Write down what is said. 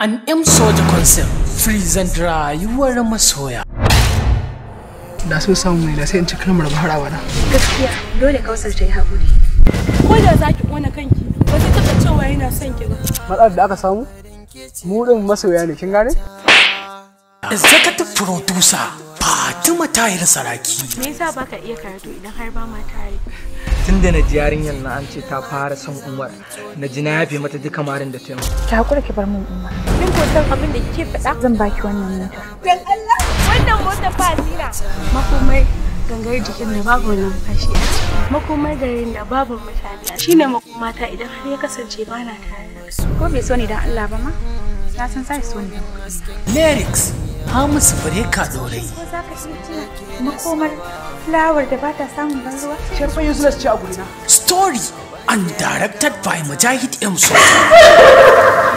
An M Soja Concept present Rayuwar Masoya. Da so samu ne da sai in ci kalmar har abada. Gaskiya dole Kausar ta yi haƙuri. Ko da za ki ƙona kanki ba zai taɓa cewa yana son ki ba. Matsalar da aka samu mu din masoya ne, kin gane? Executive Producer Fatima Tahir Saraki. Me yasa baka iya karatu idan har ba ma tare? Tun da na ji yarinyar na an ce ta fara son Umar, na ji na yafe mata duka marin da ta yi. Ki haƙura ki bar min Umar. Kin ko san abin da kike faɗa? Zan baki wannan motar. Dan Allah, wannan motar ba asira. Makomar gangar jikin da babu numfashi a ciki. Makomar garin da babu mutane. Shine makomata idan har ya kasance ba na tare da su. Ko bai so ni dan Allah ba ma? Na san sai so ni. Lyrics Hamisu Breka Dorai. Ko za ka iya tuna makomar fulawar da ba ta samun ban ruwa? Sharfa useless ce a gurina. Story and directed by Mujahid M Soja.